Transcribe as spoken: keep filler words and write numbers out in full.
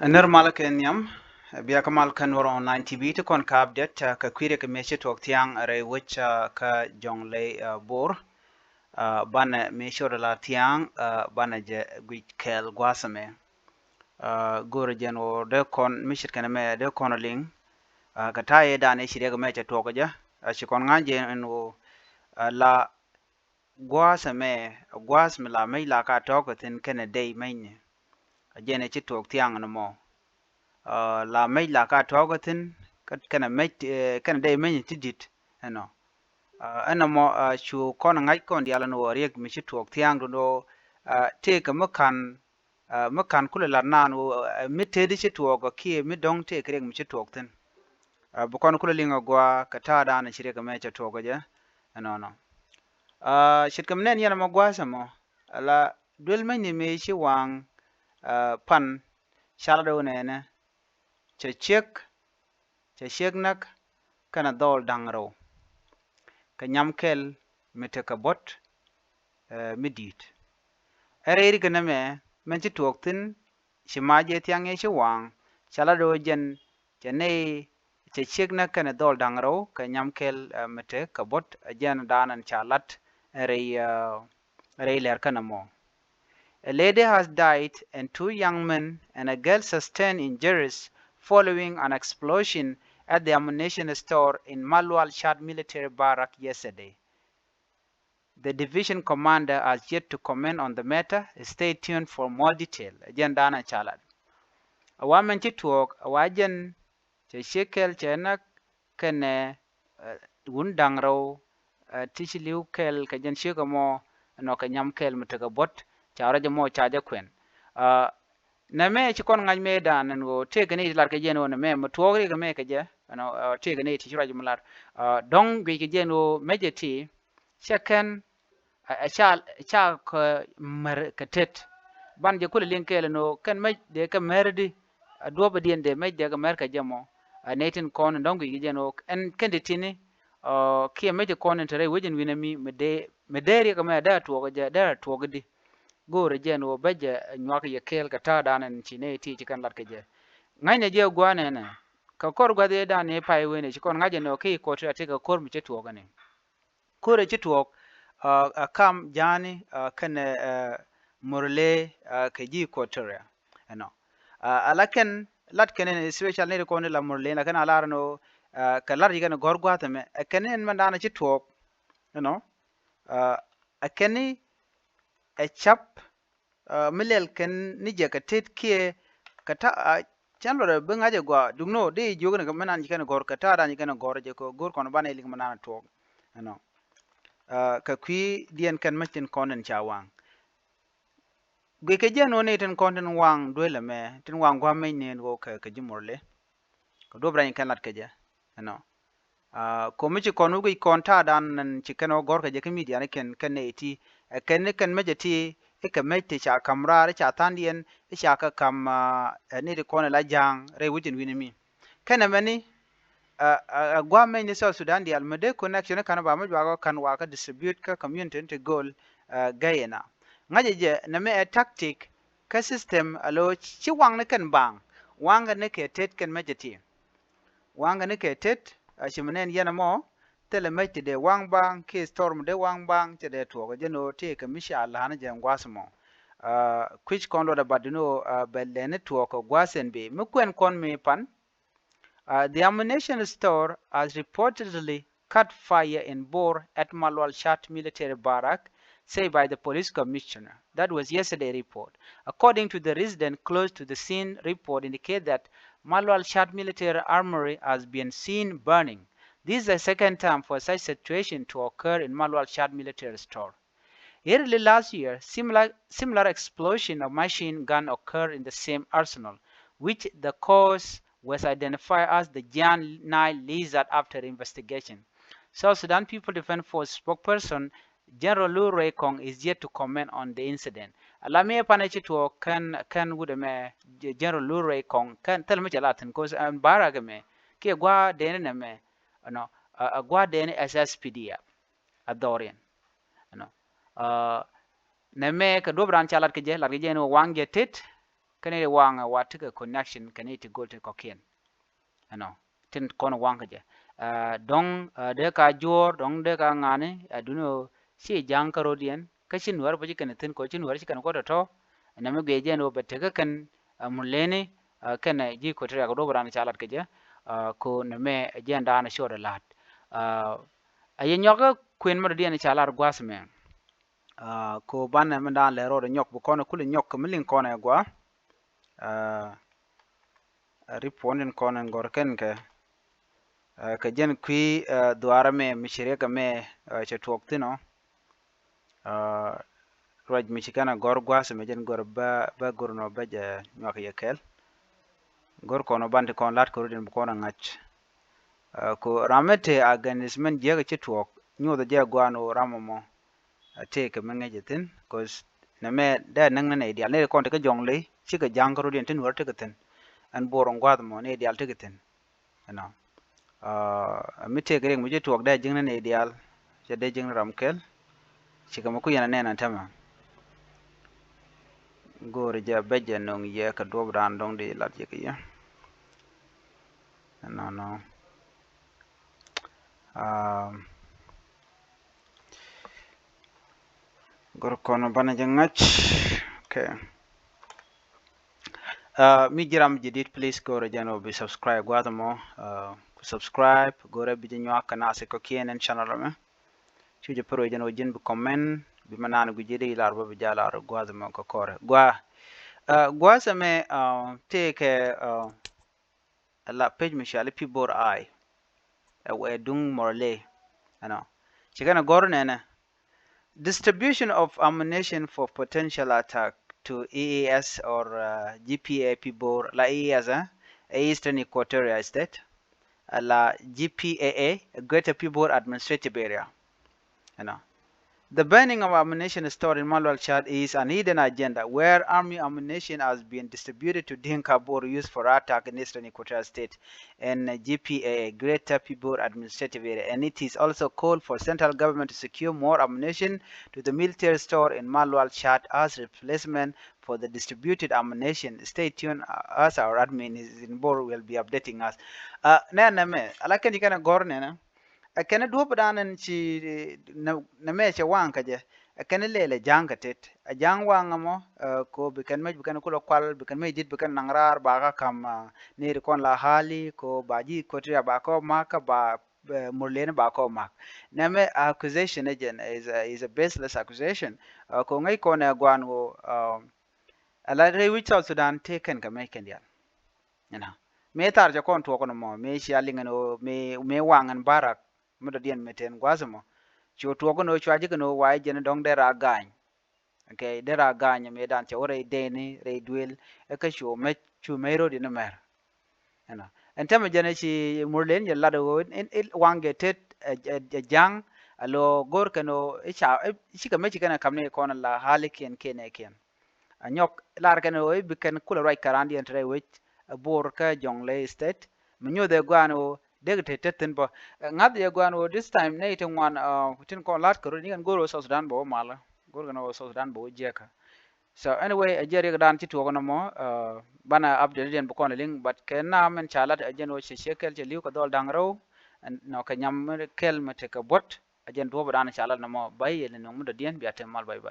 Ɛ nir mal kɛ nhiam, bia kä mal kä Nuɔr Online T V ti kɔn ka update, ah, kɛ kui̱ riɛk mëë ci tuɔɔk thia̱a̱ŋ rɛy wec, ah, kä Jɔŋlei, ah, Bor. Ah, banɛ mëë ci rɔ la thia̱a̱ŋ, ah, banɛ jɛ guic kɛɛl gua̱a̱th ɛmɛ. Ah, go̱o̱rɛ jɛn ɣöö dee kɔn mi ce̱tkɛ nɛmɛ dee kɔn liŋ. Ah, kɛ ta̱a̱ yɛ dan i̱ ci riɛk mɛ cɛ tuɔɔk jɛ. Ah, ci kɔn ŋa̱c jɛ ɛn ɣöö, ah, la gua̱a̱th ɛmɛ, gua̱a̱th mi la mec la ka tɔ̱ɔ̱k ɛ thi̱n kɛnɛ dey mecni. A jɛn ɛ ci tuɔɔk thia̱a̱ŋ ni mɔ. Ah, la mec la ka tɔ̱ɔ̱k ɛ thi̱n kɛ-, kɛnɛ mec, eh, kɛnɛ dey mecni ti di̱t ɛnɔ. Ah, ɛnɔ mɔ, ah, cu kɔn ŋa̱c kɔn diaal ɛn ɣöö riɛk mi ci tuɔɔk thia̱a̱ŋ duundɛ ɣöö, ah, tëëkɛ mi ka̱n, ah, mi ka̱n kulɛ la̱t naan ɣöö, ah, mi tëëdi ci tuɔɔk ɔ kiɛ mi dɔ̱ŋ tëëkɛ riɛk mi ci tuɔɔk thi̱n. Ah, bi kɔn kulɛ liŋ a gua̱a̱ kɛ ta̱a̱dan ci riɛk ɛmɛ cɛ tuɔɔk ɛ jɛ ɛnɔnɔ. Ah, ce̱tkɛ mi nɛn yɛn ɛmɔ gua̱a̱th ɛmɔ, ala duel mecni mëë ci waŋ, ah, pan cal ɛ dɔ̱ŋ nɛnɛ, cɛ ciek, cɛ ciek näk kɛnɛ dhɔl da̱ŋ rɛw kɛ nyam kɛl mi tekɛ buɔ̱t, eh, mi di̱i̱t. Ɛ rɛy rikɛ nɛmɛ mɛn ci tuɔɔk thi̱n, ci mac jɛ thiaŋ yɛ ci waŋ, cal ɛ dɔ̱ŋ jɛn cɛ nɛy, cɛ ciek näk kɛnɛ dhɔl da̱ŋ rɛw kɛ nyam kɛl, eh, mi tekɛ buɔ̱t, ɛ jɛn dan ɛn ca lat ɛ rɛy, eh, rɛy lɛr kɛnɛ mɔ. A lady has died and two young men and a girl sustained injuries following an explosion at the ammunition store in Malual Shad military barrack yesterday. The division commander has yet to comment on the matter. Stay tuned for more detail. Ɛ jɛn dan ɛ ca lat. A wa mɛn ci tuɔɔk, a wa jɛn cɛ ciek kɛl cɛ näk kɛnɛ, eh, wun da̱ŋ rɛw, eh, ti ci li̱w kɛl kɛ jɛn ciek ɛmɔ, ɛnɔ kɛ nyam kɛl mi tekɛ buɔ̱t, ca rɔ jɛ mɔ ca jɛ kuɛn. Ah, nɛmɛ ci kɔn ŋa̱c mëëdan ɛn ɣöö tëëkɛ ni ti lat kɛ jɛn ɣöö nɛmɛ mi tuɔɔk riɛk ɛmɛ kɛ jɛ, ɛnɔ, ah, tëëkɛ ni ti ci ruac mi lat. Ah, dɔ̱ŋ guic kɛ jɛn ɣöö mecɛ ti cɛ kɛn, ɛ, ɛ ca, ɛ ca kɛ mär kɛ tet. Ban jɛ kulɛ liŋ kɛɛl ɛn ɣöö kɛn mec dee kɛ mär di, a duɔ̱ɔ̱p diɛn dee mec dee kɛ mär kɛ jɛ mɔ. Ɛ nɛy tin kɔn in dɔ̱ŋ guic kɛ jɛn ɣöö ɛn kɛn ti tini, ɔ, kiɛ mec ti kɔn in te rɛy wec in wi̱nɛ mi, mi dee, mi dee riɛk ɛmɛ dee a tuɔɔk jɛ, dee a tuɔɔk di. Go̱o̱rɛ jɛn ɣöö bä jɛ nyuak yɛ kɛɛl kɛ ta̱a̱dan ɛn ci nɛy ti ci kɛn lat kɛ jɛ. Ŋa̱cnɛ jɛ gua̱a̱nɛ nɛ kɛ kɔr gua̱th ëëdan ni pay wen ɛ ci kɔn ŋa̱c ɛn ɣöö ki kɔr ti a ti kɛ kɔr mi cɛ tuɔɔk ɛn i̱. Ko̱rɛ ci tuɔɔk, ah, a kam Ja̱a̱ni, ah, kɛnɛ, ah, Murle, ah, kɛ ji̱ Equatoria. Ɛnɔ. Ah, ala kɛn lat kɛn ɛn especial ni ri kɔn ni la Murle, la kɛn a lar ɛn ɣöö, ah, kɛ lar ji̱ kɛn gɔ̱r gua̱a̱th ɛmɛ. Ɛ kɛn ni ɛn mɛn da̱a̱n ci tuɔɔk. Ɛnɔ. Ah, ɛ kɛn ni ɛ cap, ah, mi lɛl kɛn ni jɛ kɛ tet kiɛ kɛ ta̱a̱, ah, cɛn luɔt ɛ bi ŋa̱c ɛ gɔaa, duŋni ɣöö dee jiök ni kɛ mi nan ji̱ kɛn gɔ̱r, kɛ ta̱a̱dan ji̱ kɛn gɔ̱r jɛ kɛ go̱r kɔn banɛ liŋ mi nan tuɔɔk. Ɛnɔ. Ah, kɛ kui̱ diɛn kɛn mäc tin kɔn tin ca waŋ. Guic kɛ jɛn ɣöö ni tin kɔn tin waŋ duel ɛmɛ, tin waŋ gua̱a̱m mec ni ɛn ɣöö kɛ, kɛ ji̱ Murle. Kɛ duɔ̱p rɛny kɛn lat kɛ jɛ. Ɛnɔ. Ah, ko̱mi ci kɔn wä guic kɔn ta̱a̱dan nɛn ci kɛn wä gɔ̱r kɛ jɛ kä midia ni kɛn, kɛn nɛy ti, ɛ kɛn ni kɛn mecɛ ti, i̱ kɛ mec ti ca ka̱m raar, i̱ ca tha̱a̱ndiɛn, i̱ ca kɛ ka̱m, ah, ɛ ni ti kɔn ila ja̱a̱ŋ rɛy wecin wi̱ni mi. Kɛn ɛmɛni, ah, ah, ah, gua̱a̱m mec ni South Sudan diaal mi dee connection i̱ ka̱n ba mi juak ɔ ka̱n wakä distribute kä community ni ti go̱o̱l, ah, gɛy ina. Ŋa̱cɛ jɛ nɛmɛ ɛ tactic kä system alo ci waŋni kɛn baŋ, waŋkɛ ni kɛ tet kɛn mecɛ ti. Waŋkɛ ni kɛ tet, a ci mi nɛn yɛn ɛmɔ, thilɛ mec ti dee waŋ baŋ, kiɛ storm dee waŋ baŋ, cɛ dee tuɔɔk, jɛn ɣöö tëëkɛ mi ca la̱a̱n jɛ gua̱a̱th ɛmɔ. Ah, kui̱c kɔn luɔt ɛ bat duni ɣöö, ah, bɛ lɛni tuɔɔk kɛ gua̱a̱th ɛn bi. Mi kuɛn kɔn mi pan, Uh, the ammunition store has reportedly caught fire in Bor at Malual Shad military barrack, said by the police commissioner. That was yesterday report. According to the resident close to the scene, report indicate that Malual Shad military armory has been seen burning. This is the second time for such situation to occur in Malual Shad military store. Early last year, similar, similar explosion of machine gun occurred in the same arsenal, which the cause was identified as the giant Nile lizard after investigation. South Sudan People Defense Force spokesperson General Lu Rei Kong is yet to comment on the incident. Ala mi ɛ pan ɛ ci tuɔɔk kɛn, kɛn wut ɛmɛ, General Lu Rei Kong, kɛn thil mi cɛ la thin, cause ɛn barak ɛmɛ kiɛ gua̱a̱ deni nɛmɛ, ɛnɔ, a, a gua̱a̱ deni S S P D F. A dhɔriɛn. Ɛnɔ. Ah, nɛmɛ kɛ duɔ̱p raan ca lat kɛ jɛ, lat kɛ jɛ ni waŋ jɛ tet. Kä nɛy ti waŋɛ wa tekɛ connection kɛ nɛy ti go̱o̱l ti kɔ̱kiɛn. Ɛnɔ tin kɔn waŋ kä jɛ. Ɛ, dɔ̱ŋ, ɛ, dee ka juɔ̱ɔ̱r, dɔ̱ŋ dee ka ŋa̱ni, ɛ, duŋni ɣöö ci ja̱a̱ŋ kä ro̱diɛn, kä ci nuäär bä ci kɛn thi̱n kɔ, ci nuäär ci kɛn kɔ tɔ̱tɔ̱. Nɛmɛ guiɛ jɛn ɣöö bɛ tekɛ kɛn, ɛ, Murleni, ɛ, kɛnɛ ji̱ Equatoria kɛ duɔ̱ɔ̱p raan ca lat kɛ jɛ, ɛ, ko nɛmɛ jɛn daanɛ ciötdɛ la̱t. Ɛ, ɛ yɛ nyɔkä kuën mi dɔ̱diɛn ca lat gua̱a̱th mɛ. Ɛ, ko banɛ mi daanɛ lɛ rɔɔdɛ nyɔk bi kɔn kulɛ nyɔk kɛ mi liŋ kɔn ɛ gua. Ɛ, ɛ, rip puɔ̱n in kɔn in gɔr kɛn kɛ. Ɛ, kɛ jɛn kui̱, ɛ, dhuaarä mɛ mi ci riɛk ɛmɛ, ɛ, cɛ tuɔɔk thi̱n ɔ. Ɛ, ruac mi ci kɛn a gɔr gua̱a̱th mɛ jɛn gɔr bä, bä gɔr nɔ bä jɛ nyuak yɛ kɛl. Gɔr kɔn ɔ ban ti kɔn la̱t kɛ rut in bi kɔn a ŋa̱c. Ɛ, ko ram mi te against mɛn jiäk ci tuɔɔk nyoth jɛ gua̱a̱n ɔ ram ɔ mɔ. A tëëkɛ mi ŋäc ɛ thi̱n, 'cause nɛmɛ dee näk ni nɛy diaal, nɛy ti kɔn ti kä Jɔŋley cikɛ ja̱a̱ŋ kä rɔ̱diɛn ti nuäär tekɛ thi̱n. Ɛn Bor in gua̱a̱th mɔ nɛy diaal tekɛ thi̱n. Ɛnɔ. Ɛ, mi tëëkɛ riɛk mi ci tuɔɔk dee ji̱ŋ ni nɛy diaal, cɛ dee ji̱ŋ ni ram kɛl. Cikɛ mi ku yɛn a nɛn ɛn täämɛ. Go̱o̱ri jɛ bɛc jɛ no̱ŋ yɛ kɛ duɔ̱ɔ̱pdan dɔ̱ŋ di lat yɛ kɛ yɛ. Ɛnɔnɔ. Ɛ, Gör kɔn banɛ jɛ ŋa̱c. Okay. Ɛ, mi ji̱ ram jadid, please gör jɛn ɔ bi subscribe gua̱a̱th mɔ. Ɛ, ku subscribe, gör ɛ bi jɛ nyuak kɛ naath kɔ̱kiɛn ɛn channel mɛ. Cu jɛ pär wee jɛn ɔ ji̱n bi comment, bi mɛ naan gui̱c jɛ di lar bä bi jɛ lar gua̱a̱th mɔ kɛ kɔrɛ. Gua, ɛ, gua̱a̱th mɛ, ɛ, tëëkɛ, ɛ, la page mi cɔali Pibor Eye. Ɛ wee duŋ Murle. Ɛnɔ. Ci kɛn ɛ gɔr nɛnɛ. Distribution of ammunition for potential attack to E A S or, uh, G P A Pibor, la E A S, eh, Eastern Equatoria State, uh, la G P A A, Greater Pibor Administrative Area. You know, the burning of ammunition stored in Malual Chad is an hidden agenda where army ammunition has been distributed to Dinka Bor used for attack in Eastern Equatoria State and G P A A, Greater Pibor Administrative Area, and it is also called for central government to secure more ammunition to the military store in Malual Chad as replacement for the distributed ammunition. Stay tuned, uh, as our admin is in Bor will be updating us. Uh, nɛ nɛ mɛ, ala kɛn ji̱ kɛn a gɔr nɛ nɛ. Ɛ kɛn duɔ̱ɔ̱p dan ɛn ci, eh, nɛ, nɛ mɛ cɛ waŋ kä jɛ. Ɛ kɛn lɛl ɛ ja̱a̱ŋ kä tet. Ɛ ja̱a̱ŋ waŋ ɛmɔ, eh, ko bi kɛn mec bi kɛn kulɛ kual, bi kɛn mec dit bi kɛn naŋ raar ba kä kam, ah, neri kɔn la hali, ko ba ji̱ Equatoria ba kɔ mak kä ba, eh, Murleni ba kɔ mak. Nɛ mɛ accusation ɛ jɛn is a, is a baseless accusation. Eh, ko ŋäc kɔn ɛ guan ɣöö, eh, ɛ la rɛy wi̱c South Sudan tëë kɛn kɛ mec kɛn diaal. Ɛnɔ. Mëë thar cɛ kɔn tuɔɔk ɛn ɛmɔ, mëë cia liŋ ɛn ɣöö, mëë, mëë waŋ ɛn barak, mi dɔ̱diɛn mëë te ɛn gua̱a̱th ɛmɔ. Cu tuɔɔk ɛn ɣöö, cua ji̱ kɛn ɣöö wa jɛn dɔ̱ŋ dee raa ga̱a̱ny. Okay, dee raa ga̱a̱ny mëë dan cɛ wä rɛy dɛɛni, rɛy duël, ɛ kä cu mec, cu mec ro̱d in mɛr. Ɛnɔ. Ɛn täämɛ jɛn ɛ ci Murleni jɛ lat ɣöö in, in, in waŋ jɛ tet, ɛ, ɛ, ɛ ja̱a̱ŋ, a lo̱ go̱r kɛn ɣöö, i̱ ca, i̱ cikɛ mec ci kɛn ɛ ka̱m ni kɔn la halikiɛn kiɛn ɛ kiɛn. A nyɔk lar kɛn ɣöö i̱ bi kɛn kulɛ ruac kɛ raandiɛn te rɛy wec, ɛ Bor kä Jonglei State. Mi nyoth ɛ gua̱a̱n ɣöö dek te te thi̱n bä. Ɛ, ŋa̱th ɛ gua̱a̱n ɣöö this time nɛy ti ŋuan, ɛ, tin kɔn la̱t kɛ rot ni kɛn go̱r ɣöö South Sudan bɛ wä malä. Go̱r kɛn ɣöö South Sudan bɛ wä jiäkä. So anyway, ɛ jɛ riɛk dan ci tuɔɔk nɔmɔ, ɛ, banɛ update diɛn bi kɔn liŋ, but kɛ nam ɛn ca lat ɛ jɛn ɣöö cɛ ciek kɛl cɛ li̱w kɛ dhɔl da̱ŋ rɛw, ɛn nɔ kɛ nyam kɛl mi tekɛ buɔ̱t, ɛ jɛn duɔ̱ɔ̱p dan ca lat nɔmɔ, bay yɛ li nuŋ mi dɔ̱diɛn bia te mal, bay bay.